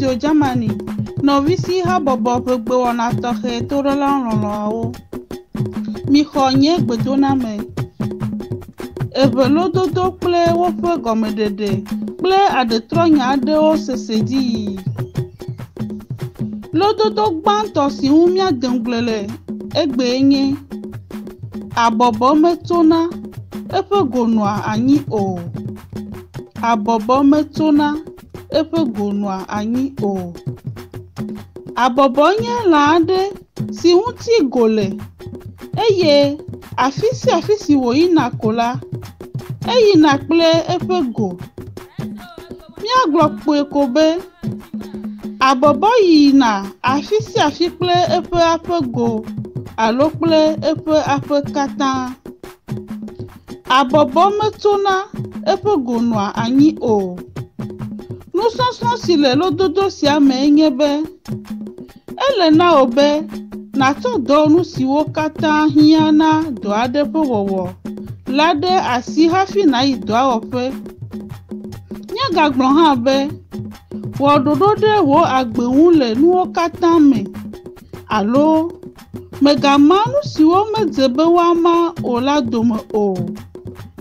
Radio Germany nɔvisi habɔbɔ ƒe gbewɔna tɔxɛ toɖela lɔlɔ̃awo. Mixɔ nye gbedoname. Eʋelododo kple woƒe gɔmeɖeɖe kple aɖetrɔnya aɖewo sese dzi yiyi. Lododo gbãtɔ si ŋu míade ŋugble le egbee nye abɔbɔ metsona eƒe go nɔa anyi o. Abɔbɔ metsona eƒe go nɔa anyi o. Abɔbɔ nye lã aɖe si ŋuti go le eye afi sia afi si wòyina ko la, eyina kple eƒe go. Míagblɔ kpuie ko be abɔbɔ yina afi sia afi kple eƒe aƒego alo kple eƒe aƒe katã. Abɔbɔ metsona eƒe go nɔa anyi o. Nusɔsrɔ̃ si le lododo sia mee nye be ele na wò be nàtsɔ dɔwɔnu siwo katã hiã na dɔ aɖe ƒe wɔwɔ la ɖe asi hafi nàyi dɔa wɔƒe. Míagagblɔ hã be wɔ ɖoɖo ɖe wò agbe ŋu le nuwo katã me alo mègama nu siwo medze be woama o la dome o.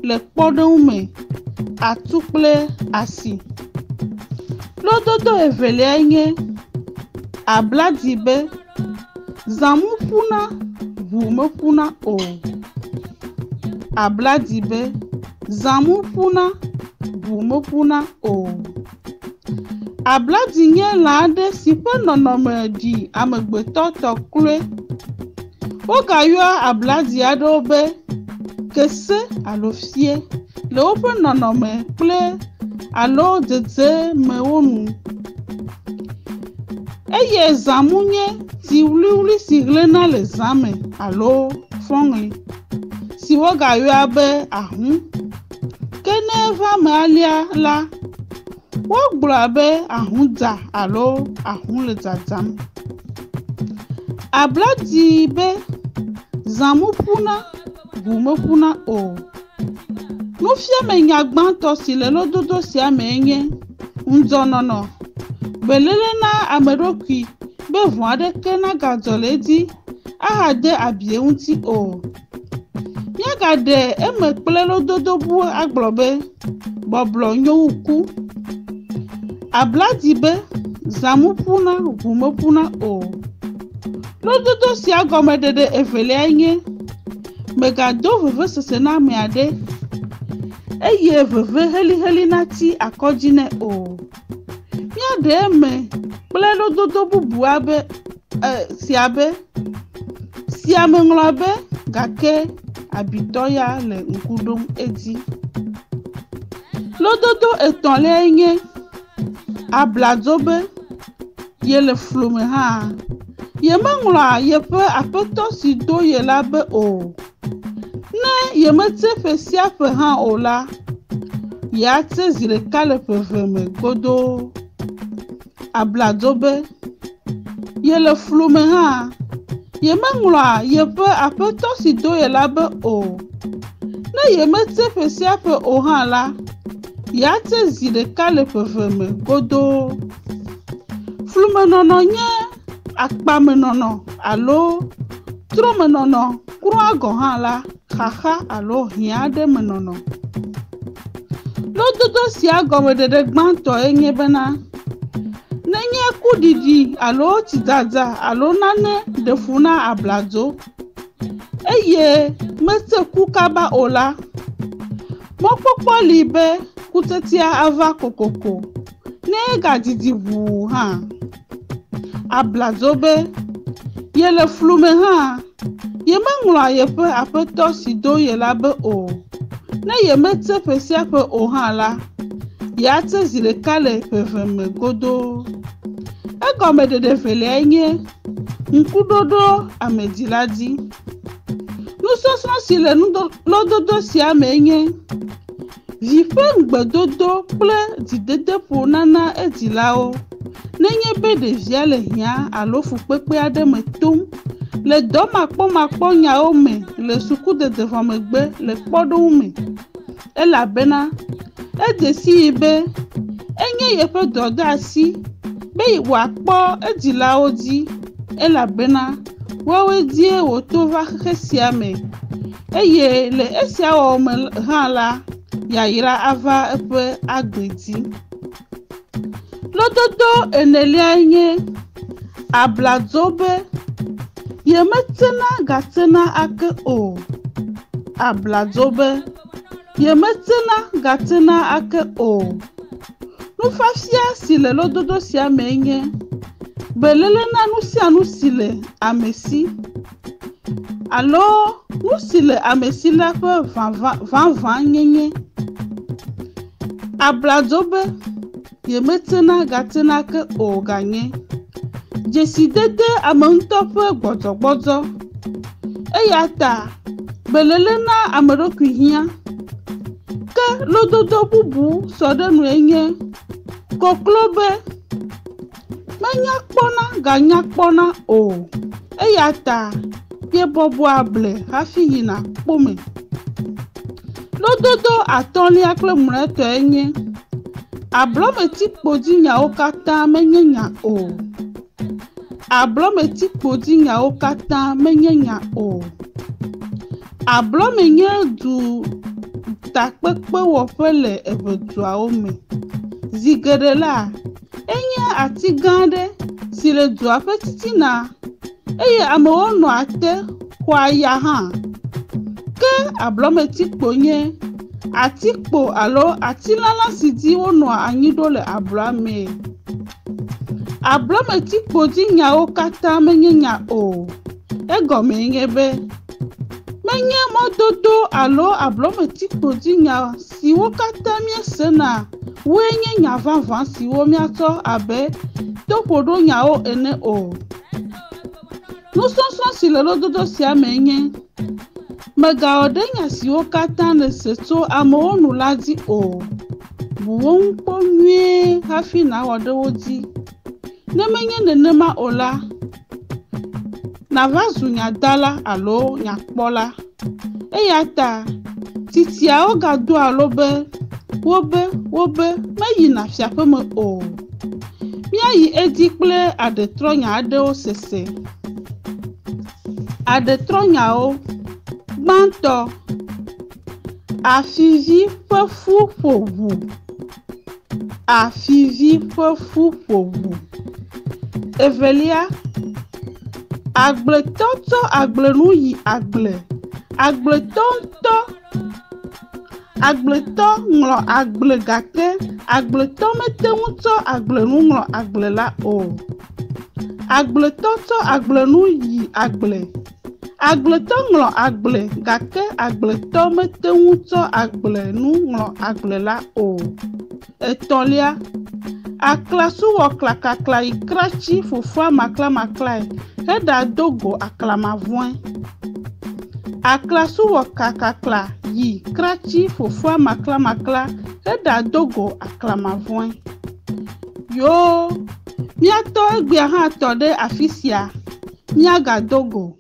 Le kpɔɖeŋu me, atu kple asi. Lododo eveliae nye abladzi be zãmu ƒuna, ʋu meƒuna o. Abladzi be zãmu ƒuna, ʋu meƒuna o. Abladzi nye lã aɖe si ƒe nɔnɔme ɖi amegbetɔ tɔ kloe. Wogayɔa abladzi aɖewo be kese alo fie le woƒe nɔnɔme kple alo dzedzemewo nu. Eye zãmu nye tsi wluiwlui si hlẽna le zã me alo fɔŋli si wogayɔa be ahũ. Ke ne eva eme alea la, wogblɔa be ahũ dza alo ahũ le dzadzam. Abladzi be zãmu ƒuna, ʋu meƒuna o. Nufiamenya gbãtɔ si le lododo sia mee nye ŋudzɔnɔnɔ, beléle na ame ɖokui be vɔ̃ aɖeke nagadzɔ le edzi ahade abi eŋuti o. Míagaɖe eme kple lododo bu agblɔ be bɔblɔ nyo wu ku. Abladzi be zãmu ƒuna, ʋu meƒuna o. Lododo sia gɔmeɖeɖe eveliae nye mègado vevesese na ame aɖe eye veve heliheli natsi akɔ dzi nɛ o. Míaɖe eme kple lododo bubu abe e sia be sia meŋlɔ be gake abitɔ ya le ŋku ɖom edzi. Lododo etɔ̃liae nye abladzo be yele flu me hã yemeŋlɔa yeƒe aƒetɔ si do ye la be o. Ne yemetse ƒe sia ƒe hã o la, yeatse zi ɖeka le ƒe eve me godoo. Abladzo be yele flu me hã yemeŋlɔa yeƒe aƒetɔ si do ye la be o. Ne yemetse ƒe sia ƒe o hã la, yeatse zi ɖeka le ƒe eve me godoo. Flumenɔnɔ nye akpamenɔnɔ alo tromenɔnɔ kura gɔ̃ hã la, xaxa alo hiã aɖe me nɔnɔ. Lododo sia gɔmeɖeɖe gbãtɔe nye bena, nenye kuɖiɖi alo tsidzadza alo nane ɖe fu na abladzo eye mete ku kaba o la, mɔkpɔkpɔ li be kutsetsea ava kokoko ne egadidi ʋuu hã. Abladzo be yele flu me hã, yemeŋlɔa yeƒe aƒetɔ si do ye la be o. Ne yemetse ƒe sia ƒe o hã la, yeatse zi ɖeka le ƒe eve me godoo. Egɔmeɖeɖe eveliae nye ŋkuɖoɖo ame dzi la dzi. Nusɔsrɔ̃ si le lododo sia mee nye vi ƒe ŋugbedodo kple dzidedeƒo nana edzilawo nenye be ɖevia le hiã alo fukpekpe aɖe me tom le dɔmakpɔmakpɔ nyawo me le sukudede vɔ megbe le kpɔɖeŋu me elabena edze sii be enye yeƒe dɔdeasi be wòakpɔ edzilawo dzi elabena woawoe dzie wòto va xexe sia me eye le esia wɔwɔ me hã la, yayra ava eƒe agbe dzi. Lododo eneliae nye abladzo be yemetsena gatsena ake o. Abladzo be yemetsena gatsena ake o. Nufiafia si le lododo sia mee nye beléle na nu sia nu si le ame si alo nu si le ame si la ƒe vavãnyenye. Abladzo be yemetsena gatsena ke o ganye dzesidede ame ŋutɔ ƒe gbɔdzɔgbɔdzɔ. Eya ta beléle na ame ɖokui hiã. Ke lododo bubu sɔ ɖe nue nye koklo be menya kpɔna ganya kpɔna o eya ta yebɔbɔa ble hafi yina kpome. Lododo atɔ̃lia kple mlɔetɔe nye ablɔmetikpodzinyawo katã menye nya o. Ablɔmetikpodzinyawo katã menye nya o. Ablɔme nye du takpekpewɔƒe le eʋeduawo me. Zi geɖe la, enye ati gã aɖe si le dua ƒe titina eye amewo nɔa te xɔa ya hã. Ke ablɔmetikpo nye atikpo alo atilãla si dzi wonɔa anyi ɖo le ablɔa mee. Ablɔmetikpo dzi nyawo katã menye nya o. Egɔmee nye be menye mɔdodo alo ablɔmetikpo dzi nya siwo katã míesena woe nye nya vavã siwo míatsɔ abe toƒoɖonyawo ene o. Nusɔsrɔ̃ si le lododo sia mee nye mègawɔ ɖe nya siwo katã nèse tso amewo nu la dzi o. Bu wo ŋu kpɔ nyuie hafi nàwɔ ɖe wo dzi. Ne menye nenema o la, nàva zu nyadala alo nyakpɔla. Eya ta tsitsiawo gadoa lo be wobe wobe meyina fiaƒeme o. Míayi edzi kple aɖetrɔnya aɖewo sese. Aɖetrɔnyawo gbãtɔ, afivi ƒe fu ƒo ʋu. Afivi ƒe fu ƒo ʋu. Evelia, agbletɔ tsɔ agblenu yi agble. Agbletɔ ŋutɔ agbletɔ ŋlɔ agble gake agbletɔ mete ŋu tsɔ agblenu ŋlɔ agble la o. Agbletɔ tsɔ agblenu yi agble. Agbletɔ ŋlɔ agble gake agbletɔ mete ŋu tsɔ agblenu ŋlɔ agble la o. Etɔ̃lia, aklasu wɔ klakakla yi kratsi fofoa maklamaklae heɖado go aklamavɔe. Aklasu wɔ kakakla yi kratsi fofoa maklamakla heɖado go aklamavɔe. Yoo, míatɔ egbea hã tɔ ɖe afi sia. Míagado go.